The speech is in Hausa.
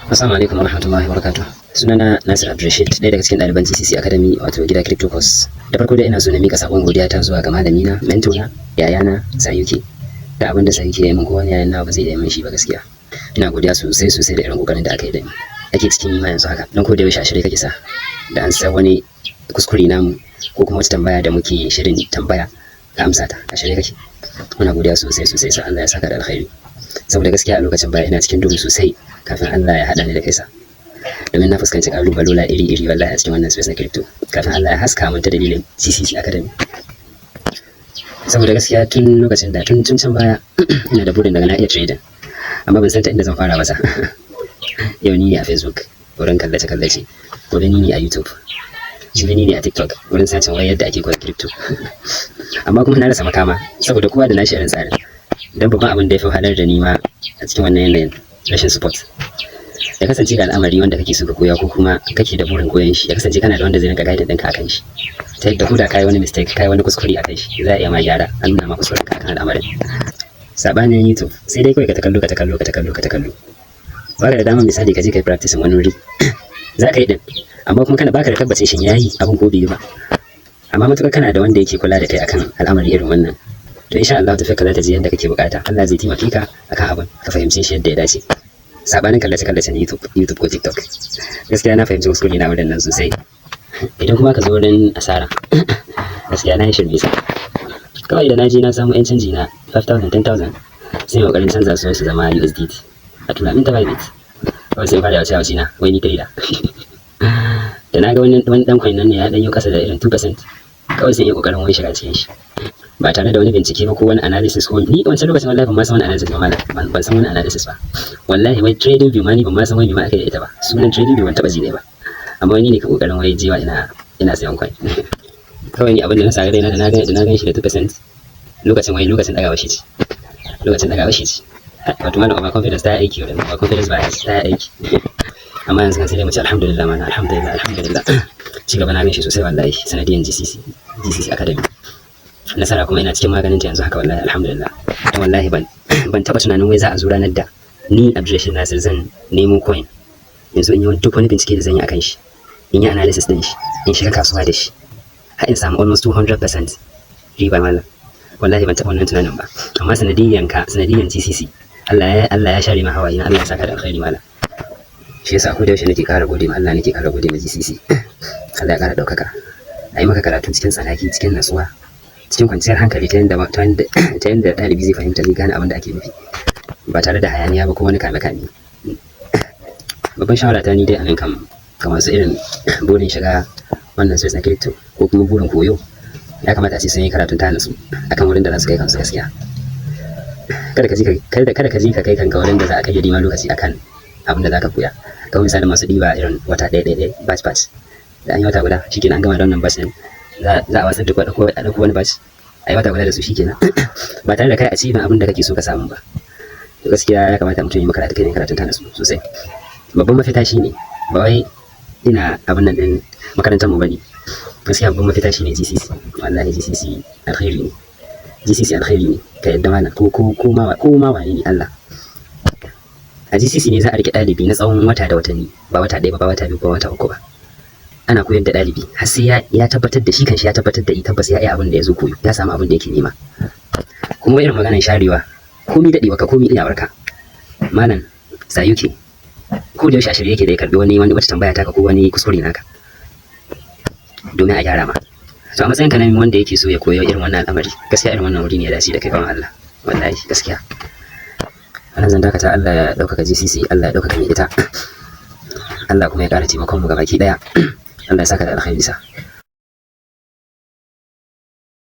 Assalamu alaikum warahmatullahi wabarakatuh. Sunana Nasir Abdulrashid, ɗaya daga cikin ɗaliban GCC Academy, wato Gida Crypto Course. Da farko dai ina so na mika sakon godiya ta zuwa ga malamina, mentor na, yayana Sayuki. Da abin da Sayuki ya yi min, ko wani yayan nawa ba zai iya min shi ba gaskiya. Ina godiya sosai sosai da irin kokarin da aka yi da ni. Ake cikin yi ma yanzu haka. Don ko da yaushe a shirye kake sa. Da an san wani kuskure namu ko kuma wata tambaya da muke shirin tambaya ka amsa ta, a shirye kake. Muna godiya sosai sosai sa, Allah ya saka da alkhairi. Saboda gaskiya a lokacin baya ina cikin duhu sosai kafin Allah ya haɗa ni da kai sa. Domin na fuskanci ƙalubalola iri-iri wallahi a cikin wannan space na crypto kafin Allah ya haska mun ta dalilin GCC Academy. Saboda gaskiya tun lokacin da tun can baya ina da burin daga na iya trading, amma ban san ta inda zan fara ba sa. Yau ni ne a Facebook wurin kallace-kallace, gobe ni ne a YouTube, jibi ni ne a TikTok wurin sacin wai yadda ake koyar crypto. Amma kuma na rasa makama saboda kowa da nashi irin tsarin. Don babban abin da ya fi wahalar da ni ma a cikin wannan yanayin, rashin support. Ya kasance ga al'amari wanda kake so ka koya ko kuma kake da burin koyon shi, ya kasance kana da wanda zai rinka guiding ɗinka akan shi, ta yadda ko da kayi wani mistake, kayi wani kuskure akan shi, za a iya ma gyara, an nuna ma kuskuren ka akan al'amarin. Sabanin YouTube, sai dai kawai ka ta kallo, ka ta kallo, ka ta kallo, ka ta kallo. Baka da damar misali ka je kai practice wani wuri. Za ka yi din, amma kuma kana baka da tabbacin shin yayi abin ko bai yi ba. Amma matukar kana da wanda yake kula da kai akan al'amari irin wannan, to insha Allah tafiyar ka za ta je yadda kake bukata. Allah zai taimake ka akan abin, ka fahimce shi yadda ya dace, sabanin kallace kallace na YouTube ko TikTok. Gaskiya na fahimci kuskure na wurin nan sosai. Idan kuma ka zo wurin asara, gaskiya na yi shirme sa. Kawai da na je na samu yan canji na 5000, 10,000, sai kokarin canza su su zama USDT, a tura min ta Bybit. Kawai sai fara yawace yawace na wai ni trader. Da na ga wani dan coin nan ne ya dan yi kasa da irin 2%, kawai sai yi kokarin wai shiga cikin shi ba tare da wani bincike ba ko wani analysis. Ko ni wancan lokacin wallahi ban ma san wani analysis ba malam, ban san wani analysis ba wallahi. Wai trading view ma ni ban ma san wai me ma aka yi da ita ba. Sunan trading view ban taba ji ne ba, amma wani ne ka kokarin wai jewa ina sayan coin. Kawai ni abin da na sa raina, da na gan shi da 2% lokacin, wai lokacin dagawa shi ce, lokacin dagawa shi ce. Wato malam, over confidence ta aiki, wurin over confidence bias ta aiki. Amma yanzu kan sai dai mu ce alhamdulillah mana, alhamdulillah, alhamdulillah. Ci gaba na gan shi sosai wallahi sanadiyan GCC Academy. Nasara kuma ina cikin maganin ta yanzu haka wallahi, alhamdulillah. Dan wallahi ban taba tunanin wai za a zo ranar da ni Abdulrashid Nasir zan nemo coin yanzu in yi duk wani bincike da zan yi akan shi, in yi analysis din shi, in shiga kasuwa da shi, har in samu almost 200% riba malam. Wallahi ban taɓa wannan tunanin ba, amma sanadiyyan ka, sanadiyyan GCC, Allah ya share ma hawaye na. Allah ya saka da alkhairi malam. Shi yasa ko da yaushe nake ƙara gode ma Allah, nake ƙara gode ma GCC. Allah ya ƙara ɗaukaka. A yi maka karatu cikin tsanaki, cikin natsuwa, cikin kwanciyar hankali, ta yanda ɗalibi zai fahimta, zai gane abin da ake nufi ba tare da hayaniya ba ko wani kame kame. Babban shawara ta ni dai a nan kam, ga masu irin burin shiga wannan space na crypto ko kuma burin koyo, ya kamata a ce sun yi karatun ta natsu akan wurin da za su kai kansu. Gaskiya kada ka je ka kai kanka wurin da za a kayyade ma lokaci akan abin da za ka koya. Kamar misali masu ɗiba irin wata ɗaya ɗaya ɗaya, batch batch. Da an yi wata guda shikenan, an gama da wannan batch ɗin, za a watsar da a ɗauko wani batch, a yi wata guda da su, shikenan, ba tare da kai a ci abin da kake so ka samu ba. To gaskiya ya kamata mutum ya yi makaratu kai karatun ta natsu sosai. Babban mafita shine, ba wai ina abin nan ɗin makarantar mu bane, gaskiya babban mafita shine GCC. Wallahi GCC alkhairi ne, GCC alkhairi ne. Ka yadda mana, ko ma wane ne Allah, a GCC ne za a rike ɗalibi na tsawon wata da watanni, ba wata ɗaya ba, ba wata biyu ba, wata uku ba, ana koyar da ɗalibi har sai ya tabbatar da shi kanshi, ya tabbatar da tabbas ya iya abin da ya zo koyo, ya samu abin da yake nema. Kuma irin maganar sharewa, komi daɗewa ka, komi iyawarka, malam Sayuke ko da yaushe a shirye yake da ya karbi wani wata tambaya taka ko wani kuskure naka domin a gyara ma. To a matsayin ka na wanda yake so ya koyo irin wannan al'amari, gaskiya irin wannan wuri ne ya dace da kai, bawan Allah. Wallahi gaskiya anan zan dakata. Allah ya ɗaukaka GCC, Allah ya ɗaukaka mai ita, Allah kuma ya ƙara taimakon mu gabaki ɗaya. Allah ya saka da alkhairi sa.